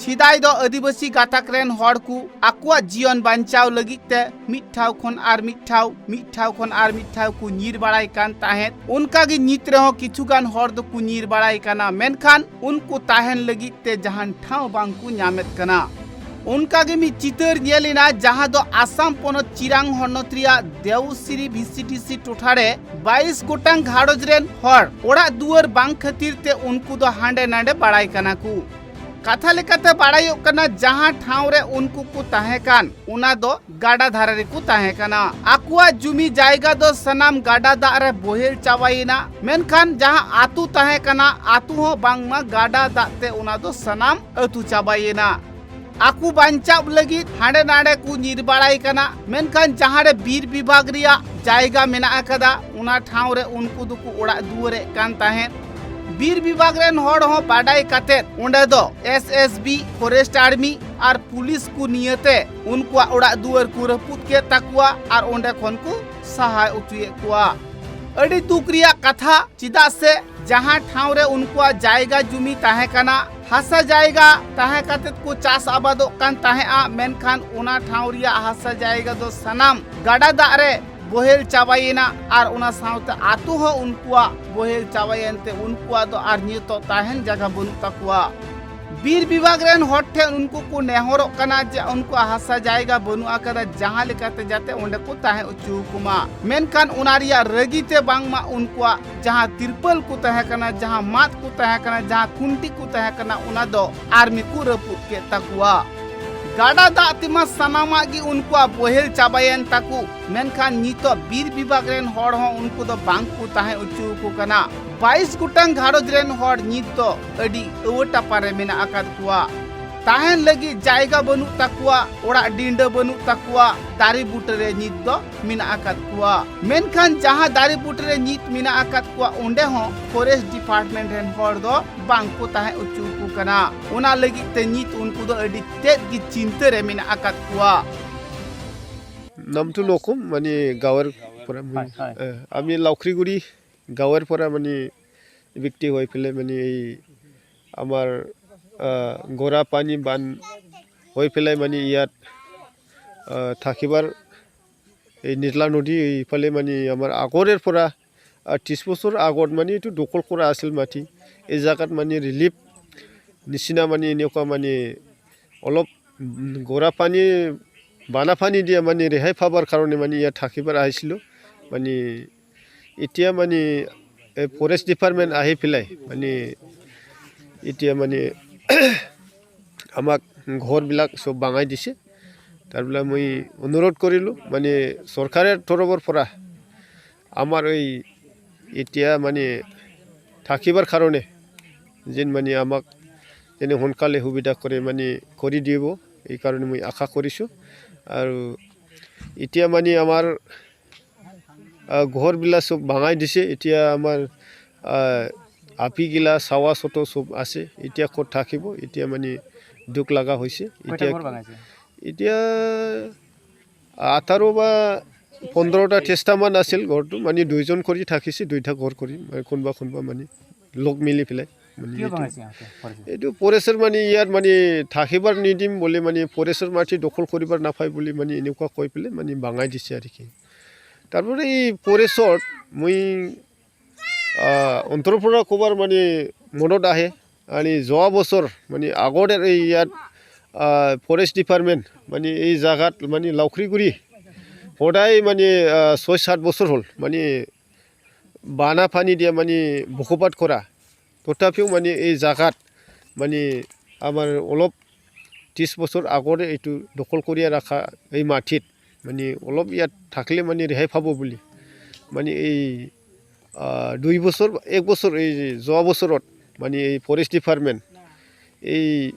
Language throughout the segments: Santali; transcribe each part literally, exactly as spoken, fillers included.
ᱥᱮᱫᱟᱭ ᱫᱚ ᱟᱹᱫᱤᱵᱟᱹᱥᱤ ᱜᱟᱛᱟᱠ ᱨᱮᱱ ᱦᱚᱲ ᱠᱚ ᱟᱠᱚᱣᱟᱜ ᱡᱤᱭᱚᱱ ᱵᱟᱧᱪᱟᱣ ᱞᱟᱹᱜᱤᱫ ᱛᱮ ᱢᱤᱫ ᱴᱷᱟᱶ ᱠᱷᱚᱱ ᱟᱨ ᱢᱤᱫ ᱴᱷᱟᱶ, ᱢᱤᱫ ᱴᱷᱟᱶ ᱠᱷᱚᱱ ᱟᱨ ᱢᱤᱫ ᱴᱷᱟᱶ ᱠᱚ ᱧᱤᱨ ᱵᱟᱲᱟᱭ ᱠᱟᱱ ᱛᱟᱦᱮᱸᱫ᱾ ᱚᱱᱠᱟ ᱜᱮ ᱱᱤᱛ ᱨᱮᱦᱚᱸ ᱠᱤᱪᱷᱩ ᱜᱟᱱ ᱦᱚᱲ ᱫᱚᱠᱚ ᱧᱤᱨ ᱵᱟᱲᱟᱭ ᱠᱟᱱᱟ, ᱢᱮᱱᱠᱷᱟᱱ ᱩᱱᱠᱩ ᱛᱟᱦᱮᱱ ᱞᱟᱹᱜᱤᱫ ᱛᱮ ᱡᱟᱦᱟᱱ ᱴᱷᱟᱶ ᱵᱟᱝ ᱠᱚ ᱧᱟᱢᱮᱫ ᱠᱟᱱᱟ᱾ ᱚᱱᱠᱟ ᱜᱮ ᱢᱤᱫ ᱪᱤᱛᱟᱹᱨ ᱧᱮᱞ ᱮᱱᱟ, ᱡᱟᱦᱟᱸ ᱫᱚ ᱟᱥᱟᱢ ᱯᱚᱱᱚᱛ ᱪᱤᱨᱟᱝ ᱦᱚᱱᱚᱛ ᱨᱮᱭᱟᱜ ᱫᱮᱣᱥᱤᱨᱤ ᱵᱷᱤ ᱥᱤ ᱰᱤ ᱥᱤ ᱴᱚᱴᱷᱟ ᱨᱮ ᱵᱟᱭᱤᱥ ᱜᱚᱴᱟᱝ ᱜᱷᱟᱨᱚᱸᱡᱽ ᱨᱮᱱ ᱦᱚᱲ ᱚᱲᱟᱜ ᱫᱩᱣᱟᱹᱨ ᱵᱟᱝ ᱠᱷᱟᱹᱛᱤᱨ ᱛᱮ ᱩᱱᱠᱩ ᱫᱚ ᱦᱟᱸᱰᱮ ᱱᱟᱰᱮ ᱵᱟᱲᱟᱭ ᱠᱟᱱᱟ ᱠᱚ᱾ ᱠᱟᱛᱷᱟ ᱞᱮᱠᱟᱛᱮ ᱵᱟᱲᱟᱭᱚᱜ ᱠᱟᱱᱟ, ᱡᱟᱦᱟᱸ ᱴᱷᱟᱶ ᱨᱮ ᱩᱱᱠᱩ ᱠᱚ ᱛᱟᱦᱮᱸ ᱠᱟᱱ, ᱚᱱᱟ ᱫᱚ ᱜᱟᱰᱟ ᱫᱷᱟᱨᱮ ᱨᱮᱠᱚ ᱛᱟᱦᱮᱸ ᱠᱟᱱᱟ᱾ ᱟᱠᱚᱣᱟᱜ ᱡᱩᱢᱤ ᱡᱟᱭᱜᱟ ᱫᱚ ᱥᱟᱱᱟᱢ ᱜᱟᱰᱟ ᱫᱟᱜ ᱨᱮ ᱵᱚᱦᱮᱞ ᱪᱟᱵᱟᱭᱮᱱᱟ, ᱢᱮᱱᱠᱷᱟᱱ ᱡᱟᱦᱟᱸ ᱟᱹᱛᱩ ᱛᱟᱦᱮᱸ ᱠᱟᱱᱟ, ᱟᱹᱛᱩ ᱦᱚᱸ ᱵᱟᱝᱢᱟ ᱜᱟᱰᱟ ᱫᱟᱜ ᱛᱮ ᱚᱱᱟ ᱫᱚ ᱥᱟᱱᱟᱢ ᱟᱹᱛᱩ ᱪᱟᱵᱟᱭᱮᱱᱟ᱾ ᱟᱠᱚ ᱵᱟᱧᱪᱟᱣ ᱞᱟᱹᱜᱤᱫ ᱦᱟᱸᱰᱮ ᱱᱟᱰᱮ ᱠᱚ ᱧᱤᱨ ᱵᱟᱲᱟᱭ ᱠᱟᱱᱟ, ᱢᱮᱱᱠᱷᱟᱱ ᱡᱟᱦᱟᱸ ᱨᱮ ᱵᱤᱨ ᱵᱤᱵᱷᱟᱜᱽ ᱨᱮᱭᱟᱜ ᱡᱟᱭᱜᱟ ᱢᱮᱱᱟᱜ ᱟᱠᱟᱫᱟ, ᱚᱱᱟ ᱴᱷᱟᱶ ᱨᱮ ᱩᱱᱠᱩ ᱫᱚᱠᱚ ᱚᱲᱟᱜ ᱫᱩᱣᱟᱹᱨᱮᱫ ᱠᱟᱱ ᱛᱟᱦᱮᱸᱫ᱾ ᱵᱤᱨ ᱵᱤᱵᱷᱟᱜᱽ ᱨᱮᱱ ᱦᱚᱲ ᱦᱚᱸ ᱵᱟᱰᱟᱭ ᱠᱟᱛᱮᱫ ᱚᱸᱰᱮ ᱫᱚ ᱮᱥ ᱮᱥ ᱵᱤ, ᱯᱷᱚᱨᱮᱥᱴ ᱟᱨᱢᱤ ᱟᱨ ᱯᱩᱞᱤᱥ ᱠᱚ ᱱᱤᱭᱟᱹᱛᱮ ᱩᱱᱠᱩᱣᱟᱜ ᱚᱲᱟᱜ ᱫᱩᱣᱟᱹᱨ ᱠᱚ ᱨᱟᱹᱯᱩᱫ ᱠᱮᱫ ᱛᱟᱠᱚᱣᱟ ᱟᱨ ᱚᱸᱰᱮ ᱠᱷᱚᱱ ᱠᱚ ᱥᱟᱦᱟ ᱚᱪᱚᱭᱮᱫ ᱠᱚᱣᱟ᱾ ᱟᱹᱰᱤ ᱫᱩᱠ ᱨᱮᱭᱟᱜ ᱠᱟᱛᱷᱟ, ᱪᱮᱫᱟᱜ ᱥᱮ ᱡᱟᱦᱟᱸ ᱴᱷᱟᱶ ᱨᱮ ᱩᱱᱠᱩᱣᱟᱜ ᱡᱟᱭᱜᱟ ᱡᱩᱢᱤ ᱛᱟᱦᱮᱸ ᱠᱟᱱᱟ, ᱦᱟᱥᱟ ᱡᱟᱭᱜᱟ ᱛᱟᱦᱮᱸ ᱠᱟᱛᱮᱫ ᱠᱚ ᱪᱟᱥ ᱟᱵᱟᱫᱚᱜ ᱠᱟᱱ ᱛᱟᱦᱮᱸᱫᱼᱟ, ᱢᱮᱱᱠᱷᱟᱱ ᱚᱱᱟ ᱴᱷᱟᱶ ᱨᱮᱭᱟᱜ ᱦᱟᱥᱟ ᱡᱟᱭᱜᱟ ᱫᱚ ᱥᱟᱱᱟᱢ ᱜᱟᱰᱟ ᱫᱟᱜ ᱨᱮ ᱵᱚᱦᱮᱞ ᱪᱟᱵᱟᱭᱮᱱᱟ ᱟᱨ ᱚᱱᱟ ᱥᱟᱶᱛᱮ ᱟᱛᱳ ᱦᱚᱸ ᱩᱱᱠᱩᱣᱟᱜ ᱵᱚᱦᱮᱞ ᱪᱟᱵᱟᱭᱮᱱ ᱛᱮ ᱩᱱᱠᱩᱣᱟᱜ ᱫᱚ ᱟᱨ ᱱᱤᱛᱚᱜ ᱛᱟᱦᱮᱱ ᱡᱟᱭᱜᱟ ᱵᱟᱹᱱᱩᱜ ᱛᱟᱠᱚᱣᱟ᱾ ᱵᱤᱨ ᱵᱤᱵᱷᱟᱜᱽ ᱨᱮᱱ ᱦᱚᱲ ᱴᱷᱮᱱ ᱩᱱᱠᱩ ᱠᱚ ᱱᱮᱦᱚᱨᱚᱜ ᱠᱟᱱᱟ ᱡᱮ ᱩᱱᱠᱩᱣᱟᱜ ᱦᱟᱥᱟ ᱡᱟᱭᱜᱟ ᱵᱟᱹᱱᱩᱜ ᱟᱠᱟᱫᱟ, ᱡᱟᱦᱟᱸ ᱞᱮᱠᱟᱛᱮ ᱡᱟᱛᱮ ᱚᱸᱰᱮ ᱠᱚ ᱛᱟᱦᱮᱸ ᱚᱪᱚ ᱠᱚᱢᱟ᱾ ᱢᱮᱱᱠᱷᱟᱱ ᱚᱱᱟ ᱨᱮᱭᱟᱜ ᱨᱟᱹᱜᱤ ᱛᱮ ᱵᱟᱝᱢᱟ ᱩᱱᱠᱩᱣᱟᱜ ᱡᱟᱦᱟᱸ ᱛᱤᱨᱯᱟᱹᱞ ᱠᱚ ᱛᱟᱦᱮᱸ ᱠᱟᱱᱟ, ᱡᱟᱦᱟᱸ ᱢᱟᱫ ᱠᱚ ᱛᱟᱦᱮᱸ ᱠᱟᱱᱟ, ᱡᱟᱦᱟᱸ ᱠᱷᱩᱱᱴᱤ ᱠᱚ ᱛᱟᱦᱮᱸ ᱠᱟᱱᱟ, ᱚᱱᱟ ᱫᱚ ᱟᱨᱢᱤ ᱠᱚ ᱨᱟᱹᱯᱩᱫ ᱠᱮᱫ ᱛᱟᱠᱚᱣᱟ᱾ ᱜᱟᱰᱟ ᱫᱟᱜ ᱛᱮᱢᱟ ᱥᱟᱱᱟᱢᱟᱜ ᱜᱮ ᱩᱱᱠᱩᱣᱟᱜ ᱵᱚᱦᱮᱞ ᱪᱟᱵᱟᱭᱮᱱ ᱛᱟᱠᱚ, ᱢᱮᱱᱠᱷᱟᱱ ᱱᱤᱛᱚᱜ ᱵᱤᱨ ᱵᱤᱵᱷᱟᱜᱽ ᱨᱮᱱ ᱦᱚᱲ ᱦᱚᱸ ᱩᱱᱠᱩ ᱫᱚ ᱵᱟᱝ ᱠᱚ ᱛᱟᱦᱮᱸ ᱚᱪᱚ ᱟᱠᱚ ᱠᱟᱱᱟ᱾ ᱵᱟᱭᱤᱥ ᱜᱚᱴᱟᱝ ᱜᱷᱟᱨᱚᱸᱡᱽ ᱨᱮᱱ ᱦᱚᱲ ᱱᱤᱛ ᱫᱚ ᱟᱹᱰᱤ ᱟᱹᱣᱟᱹ ᱴᱟᱯᱟ ᱨᱮ ᱢᱮᱱᱟᱜ ᱟᱠᱟᱫ ᱠᱚᱣᱟ᱾ ᱛᱟᱦᱮᱱ ᱞᱟᱹᱜᱤᱫ ᱡᱟᱭᱜᱟ ᱵᱟᱹᱱᱩᱜ ᱛᱟᱠᱚᱣᱟ, ᱚᱲᱟᱜ ᱰᱤᱸᱰᱟᱹ ᱵᱟᱹᱱᱩᱜ ᱛᱟᱠᱚᱣᱟ, ᱫᱟᱨᱮ ᱵᱩᱴᱟᱹ ᱨᱮ ᱱᱤᱛ ᱫᱚ ᱢᱮᱱᱟᱜ ᱟᱠᱟᱫ ᱠᱚᱣᱟ᱾ ᱢᱮᱱᱠᱷᱟᱱ ᱡᱟᱦᱟᱸ ᱫᱟᱨᱮ ᱵᱩᱴᱟᱹ ᱨᱮ ᱱᱤᱛ ᱢᱮᱱᱟᱜ ᱟᱠᱟᱫ ᱠᱚᱣᱟ, ᱚᱸᱰᱮ ᱦᱚᱸ ᱯᱷᱚᱨᱮᱥᱴ ᱰᱤᱯᱟᱨᱴᱢᱮᱱᱴ ᱨᱮᱱ ᱦᱚᱲ ᱫᱚ ᱵᱟᱝ ᱠᱚ ᱛᱟᱦᱮᱸ ᱚᱪᱚ ᱟᱠᱚ ᱠᱟᱱᱟ᱾ ᱚᱱᱟ ᱞᱟᱹᱜᱤᱫ ᱛᱮ ᱱᱤᱛ ᱩᱱᱠᱩ ᱫᱚ ᱟᱹᱰᱤ ᱛᱮᱫ ᱜᱮ ᱪᱤᱱᱛᱟᱹ ᱨᱮ ᱢᱮᱱᱟᱜ ᱟᱠᱟᱫ ᱠᱚᱣᱟ᱾ নামটো নকম, মানে গাঁৱৰ পৰা মই, হয়, হয়। এ, আমি লাউখৰিগুৰি গাঁৱৰ পৰা মানে ব্যক্তি হৈ পেলাই মানে এই আমাৰ আহ, গৰা পানী বান হৈ পেলাই মানে ইয়াত, আহ, থাকিবাৰ এই নিতলা নদী এইফালে মানে আমাৰ আগৰে পৰা, আহ, ত্ৰিছ বছৰ আগত মানে এইটো দখল কৰা আছিল মাটি। এই জেগাত মানে ৰিলিফ নিচিনা মানে এনেকুৱা মানে অলপ, উম, গৰা পানী, বানা পানী দিয়া মানে ৰেহাই পাবৰ কাৰণে মানে ইয়াত থাকিবাৰ আহিছিলোঁ। মানে এতিয়া মানে এই ফৰেষ্ট ডিপাৰ্টমেণ্ট আহি পেলাই মানে এতিয়া মানে আমাক ঘৰবিলাক চব ভাঙাই দিছে। তাৰ পেলাই মই অনুৰোধ কৰিলোঁ মানে চৰকাৰৰ তৰফৰ পৰা আমাৰ এই এতিয়া মানে থাকিবাৰ কাৰণে যেন মানে আমাক যেনে সোনকালে সুবিধা কৰে মানে কৰি দিব, এই কাৰণে মই আশা কৰিছোঁ। আৰু এতিয়া মানে আমাৰ, আহ, ঘৰবিলাক চব ভাঙাই দিছে। এতিয়া আমাৰ, আহ, হাবিগিলা চাৱা চটো চব আছে, এতিয়া ক'ত থাকিব? এতিয়া মানে দুখ লগা হৈছে। কেইটা এতিয়া ঘৰ ভাঙাইছে? এতিয়া আঠাৰ বা পোন্ধৰটা ত্ৰিছটামান আছিল ঘৰটো, মানে দুইজন কৰি থাকিছে, দুইটা ঘৰ কৰি, মানে কোনোবা কোনোবা মানে লগ মিলি পেলাই মানে কিয় এইটো। ভাঙাইছে সিহঁতে? ফৰেষ্টে? এইটো ফৰেষ্টৰ মানে ইয়াত মানে থাকিবাৰ নিদিম বুলি মানে ফৰেষ্টৰ মাটি দখল কৰিবাৰ নাপায় বুলি মানে এনেকুৱা কৈ পেলাই মানে ভাঙাই দিছে আৰু কি। তাৰপৰা এই ফৰেষ্টত মই, আহ, অন্তৰৰ পৰা ক'বাৰ মানে মনত আহে। আৰু যোৱা বছৰ মানে আগতে এই ইয়াত, আহ, ফৰেষ্ট ডিপাৰ্টমেণ্ট মানে এই জেগাত মানে লাউখৰিগুৰি সদায় মানে, আহ, ছয় সাত বছৰ হ'ল মানে বানা পানী দিয়া মানে বসবাস কৰা। তথাপিও মানে এই জেগাত মানে আমাৰ অলপ ত্ৰিছ বছৰ আগতে এইটো দখল কৰিয়া ৰখা এই মাটিত মানে অলপ ইয়াত থাকিলে মানে ৰেহাই পাব বুলি মানে এই, আহ, দুই বছৰ, এক বছৰ এই যোৱা বছৰত মানে এই ফৰেষ্ট ডিপাৰ্টমেণ্ট এই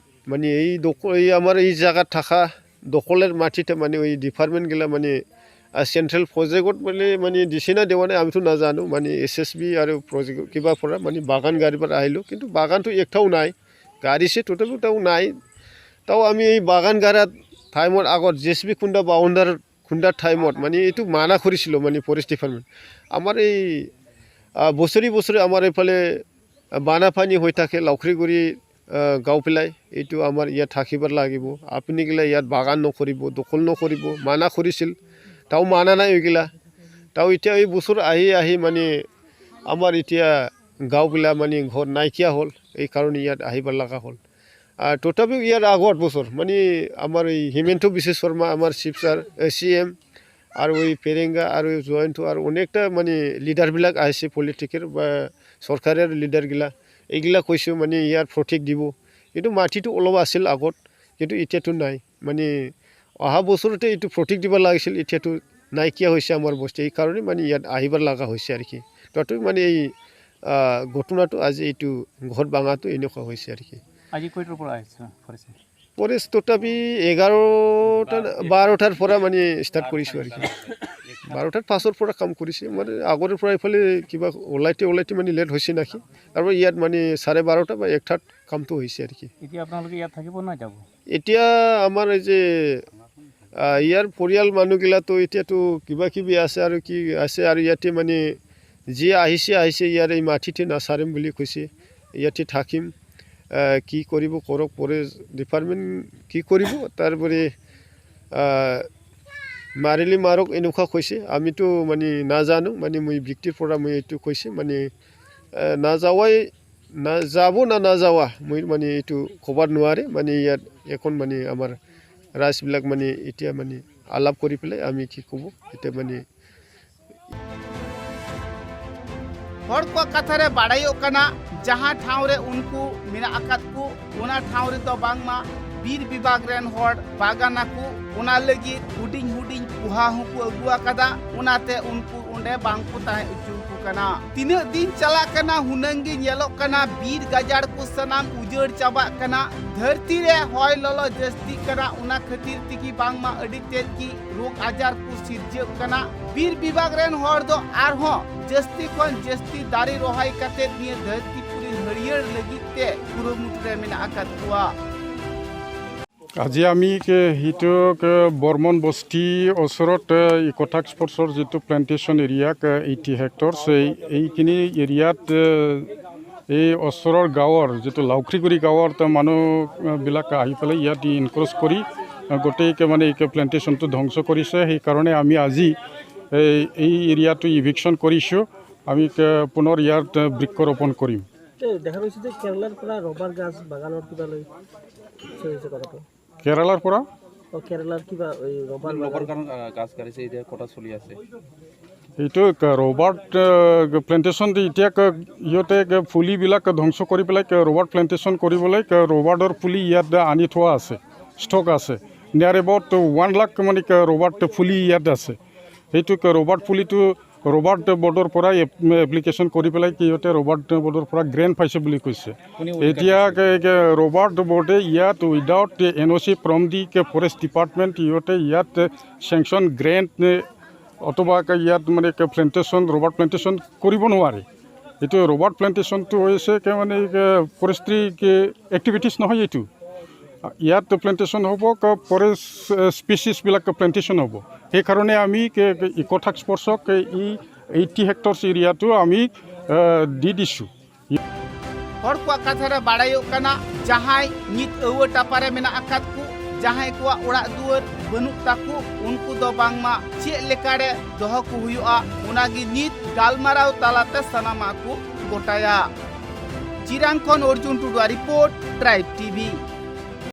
মানে এই দখল, এই আমাৰ এই জেগাত থকা দখলৰ মাটিতে মানে ওই ডিপাৰ্টমেণ্টগিলা মানে, আহ, চেণ্ট্ৰেল প্ৰজেক্টত মানে মানে দিছে না দিয়া নাই আমিতো নাজানো। মানে এছ এছ বি আৰু প্ৰজেক্ট কিবা পৰা মানে বাগান গাড়ীৰ পৰা আহিলোঁ, কিন্তু বাগানটো একটাও নাই। গাড়ীছে টোটেল তাও নাই। তাও আমি এই বাগান গাড়াত টাইমত আগত জে চি বি খুন্দা বা অন্ধাৰ খুন্দাৰ টাইমত মানে এইটো মানা কৰিছিলোঁ মানে ফৰেষ্ট ডিপাৰ্টমেণ্ট। আমাৰ এই, আহ, বছৰি বছৰি আমাৰ এইফালে বানা পানী হৈ থাকে, লাউখৰিগুৰি আহ, গাঁও পেলাই এইটো আমাৰ ইয়াত থাকিব লাগিব, আপুনি গিলা ইয়াত বাগান নকৰিব, দখল নকৰিব, মানা কৰিছিল। তাও মানা নাই এইগিলা। তাও এতিয়া এই বছৰ আহি আহি মানে আমাৰ এতিয়া গাঁওবিলাক মানে ঘৰ নাইকিয়া হ'ল, এই কাৰণে ইয়াত আহিব লগা হ'ল। আৰু তথাপিও ইয়াৰ আগত বছৰ মানে আমাৰ এই হিমন্ত বিশ্ব শৰ্মা, আমাৰ চিফ ছাৰ, চি এম, আৰু এই পেৰেংগা আৰু এই জয়ন্ত আৰু অনেকটা মানে লিডাৰবিলাক আহিছে, পলিটিকেল বা চৰকাৰৰ লিডাৰগিলা, এইগিলা কৈছোঁ মানে ইয়াৰ প্ৰতীক দিব। কিন্তু মাটিটো অলপ আছিল আগত, কিন্তু এতিয়াতো নাই। মানে অহা বছৰতে এইটো প্ৰতীক দিব লাগিছিল, এতিয়াতো নাইকিয়া হৈছে আমাৰ বস্তি, এইকাৰণে মানে ইয়াত আহিব লগা হৈছে আৰু কি। তাতো মানে এই আহ, ঘটনাটো আজি এইটো ঘৰ ভাঙাটো এনেকুৱা হৈছে আৰু কি। আজি কেইটাৰ পৰা আহিছে ফৰেষ্ট? ফৰেষ্ট তথাপি এঘাৰটা, বাৰটাৰ পৰা মানে ষ্টাৰ্ট কৰিছোঁ আৰু কি। বাৰটাৰ পাছৰ পৰা কাম কৰিছে, মানে আগৰ পৰা এইফালে কিবা ওলাইতে ওলাইতে মানে লেট হৈছে নেকি। আৰু ইয়াত মানে চাৰে বাৰটা বা একটাত কামটো হৈছে আৰু কি। এতিয়া আপোনালোকে ইয়াত থাকিব না যাব? এতিয়া আমাৰ এই যে আহ, ইয়াৰ পৰিয়াল মানুহগিলাতো এতিয়াতো কিবা কিবি আছে আৰু কি আছে আৰু ইয়াতে মানে যি আহিছে আহিছে, ইয়াৰ এই মাটিতে নাচাৰিম বুলি কৈছে, ইয়াতে থাকিম। আহ, কি কৰিব কৰক, ফৰেষ্ট ডিপাৰ্টমেণ্ট কি কৰিব, তাৰপৰে আহ, মাৰিলে মাৰক এনেকুৱা কৈছে। আমিতো মানে নাজানো, মানে মই ব্যক্তিৰ পৰা মই এইটো কৈছে মানে আহ, নাযাৱাই না, যাব না নাযাৱা মই মানে এইটো ক'ব নোৱাৰে। মানে ইয়াত এখন মানে আমাৰ ৰাইজবিলাক মানে এতিয়া মানে আলাপ কৰি পেলাই আমি কি ক'ব এতিয়া মানে ᱦᱚᱲ ᱠᱚᱣᱟᱜ ᱠᱟᱛᱷᱟ ᱨᱮ ᱵᱟᱲᱟᱭᱚᱜ ᱠᱟᱱᱟ, ᱡᱟᱦᱟᱸ ᱴᱷᱟᱶ ᱨᱮ ᱩᱱᱠᱩ ᱢᱮᱱᱟᱜ ᱟᱠᱟᱫ ᱠᱚ, ᱚᱱᱟ ᱴᱷᱟᱶ ᱨᱮᱫᱚ ᱵᱟᱝᱢᱟ ᱵᱤᱨ ᱵᱤᱵᱷᱟᱜᱽ ᱨᱮᱱ ᱦᱚᱲ ᱵᱟᱜᱟᱱ ᱟᱠᱚ᱾ ᱚᱱᱟ ᱞᱟᱹᱜᱤᱫ ᱦᱩᱰᱤᱧ ᱦᱩᱰᱤᱧ ᱯᱚᱦᱟ ᱦᱚᱸᱠᱚ ᱟᱹᱜᱩ ᱟᱠᱟᱫᱟ, ᱚᱱᱟᱛᱮ ᱩᱱᱠᱩ ᱚᱸᱰᱮ ᱵᱟᱝ ᱠᱚ ᱛᱟᱦᱮᱸ ᱦᱚᱪᱚ ᱟᱠᱚ ᱠᱟᱱᱟ᱾ ᱛᱤᱱᱟᱹᱜ ᱫᱤᱱ ᱪᱟᱞᱟᱜ ᱠᱟᱱᱟ, ᱦᱩᱱᱟᱹᱝ ᱜᱮ ᱧᱮᱞᱚᱜ ᱠᱟᱱᱟ ᱵᱤᱨ ᱜᱟᱡᱟᱲ ᱠᱚ ᱥᱟᱱᱟᱢ ᱩᱡᱟᱹᱲ ᱪᱟᱵᱟᱜ ᱠᱟᱱᱟ᱾ ᱫᱷᱟᱹᱨᱛᱤ ᱨᱮ ᱦᱚᱭ ᱞᱚᱞᱚ ᱡᱟᱹᱥᱛᱤᱜ ᱠᱟᱱᱟ, ᱚᱱᱟ ᱠᱷᱟᱹᱛᱤᱨ ᱛᱮᱜᱮ ᱵᱟᱝᱢᱟ ᱟᱹᱰᱤ ᱛᱮᱫ ᱜᱮ ᱨᱳᱜᱽ ᱟᱡᱟᱨ ᱠᱚ ᱥᱤᱨᱡᱟᱹᱜ ᱠᱟᱱᱟ᱾ ᱵᱤᱨ ᱵᱤᱵᱷᱟᱜᱽ ᱨᱮᱱ ᱦᱚᱲ ᱫᱚ ᱟᱨᱦᱚᱸ ᱡᱟᱹᱥᱛᱤ ᱠᱷᱚᱱ ᱡᱟᱹᱥᱛᱤ ᱫᱟᱨᱮ ᱨᱚᱦᱚᱭ ᱠᱟᱛᱮ ᱱᱤᱭᱟᱹ ᱫᱷᱟᱹᱨᱛᱤ ᱯᱩᱨᱤ ᱦᱟᱹᱨᱭᱟᱹᱲ ᱞᱟᱹᱜᱤᱫ তে কুরুমুᱴু রে মেনা আকাত কুয়া। আজি আমি কে- হিটক বৰ্মন বস্তি ওচৰত ইক'টাক স্পৰ্টছৰ যিটো প্লেণ্টেশ্যন এৰিয়া এইটি হেক্টৰ, সেই এইখিনি এৰিয়াত এই ওচৰৰ গাঁৱৰ যিটো লাউখৰিগুৰি গাঁৱৰ তো মানুহবিলাক আহি পেলাই ইয়াত ইনক্ৰ'চ কৰি গোটেইকে মানে এই প্লেণ্টেশ্যনটো ধ্বংস কৰিছে। সেইকাৰণে আমি আজি এই এই এৰিয়াটো ইভিকশ্যন কৰিছোঁ। আমি পুনৰ ইয়াত বৃক্ষৰোপণ কৰিম। দেখা গৈছে যে কেৰালাৰ পৰা ৰবাৰ গছ বাগানৰ কিবা লৈ চলিছে কথাটো। কেৰালাৰ পৰা কেৰালাৰ কিবা এই ৰবাৰ ৰবাৰ গাছ কাটিছে, এতিয়া কটা চলি আছে। এইটো ৰবাৰ্ট প্লেণ্টেশ্যন এতিয়া সিহঁতে পুলিবিলাক ধ্বংস কৰি পেলাই ৰবাৰ্ট প্লেণ্টেশ্যন কৰিবলৈ ৰবাৰ্টৰ পুলি ইয়াত আনি থোৱা আছে, ষ্টক আছে। নিয়াৰ এবাউট ওৱান লাখ মানে ৰবাৰ্ট পুলি ইয়াত আছে। সেইটো ৰবাৰ্ট পুলিটো ৰবাৰ্ট বৰ্ডৰ পৰা এপ্লিকেশ্যন কৰি পেলাই সিহঁতে ৰবাৰ্ট বৰ্ডৰ পৰা গ্ৰেণ্ট পাইছে বুলি কৈছে। এতিয়া ৰবাৰ্ট বৰ্ডে ইয়াত without N O' C from the forest department সিহঁতে ইয়াত চেংচন গ্ৰেণ্ট অথবা ইয়াত মানে প্লেণ্টেশ্যন, ৰবাৰ্ট প্লেণ্টেশ্যন কৰিব নোৱাৰে। এইটো ৰবাৰ্ট প্লেণ্টেশ্যনটো হৈছে কি মানে ফৰেষ্ট্ৰি এক্টিভিটিজ নহয় এইটো। ইয়াত প্লেণ্টেশ্যন হ'ব, ফৰেষ্ট স্পিচিছবিলাক প্লেণ্টেশ্যন হ'ব। সেইকাৰণে আমি ইক' টাস্ক ফ'ৰ্চক এই এইটি হেক্টৰ্ছ এৰিয়াটো আমি দি দিছোঁ। ᱦᱚᱲ ᱠᱚᱣᱟᱜ ᱠᱟᱛᱷᱟ ᱨᱮ ᱵᱟᱲᱟᱭᱚᱜ ᱠᱟᱱᱟ, ᱡᱟᱦᱟᱸᱭ ᱱᱤᱛ ᱟᱹᱣᱟᱹ ᱴᱟᱯᱟ ᱨᱮ ᱢᱮᱱᱟᱜ ᱟᱠᱟᱫ ᱠᱚ, ᱡᱟᱦᱟᱸᱭ ᱠᱚᱣᱟᱜ ᱚᱲᱟᱜ ᱫᱩᱣᱟᱹᱨ ᱵᱟᱹᱱᱩᱜ ᱛᱟᱠᱚ, ᱩᱱᱠᱩ ᱫᱚ ᱵᱟᱝᱢᱟ ᱪᱮᱫ ᱞᱮᱠᱟᱨᱮ ᱫᱚᱦᱚ ᱠᱚ ᱦᱩᱭᱩᱜᱼᱟ, ᱚᱱᱟᱜᱮ ᱱᱤᱛ ᱜᱟᱞᱢᱟᱨᱟᱣ ᱛᱟᱞᱟᱛᱮ ᱥᱟᱱᱟᱢᱟᱜ ᱠᱚ ᱜᱚᱴᱟᱭᱟ᱾ ᱪᱤᱨᱟᱝ ᱠᱷᱚᱱ ᱚᱨᱡᱩᱱ ᱴᱩᱰᱩᱣᱟᱜ ᱨᱤᱯᱳᱨᱴ, ᱴᱨᱟᱭᱤᱵᱽ ᱴᱤᱵᱷᱤ᱾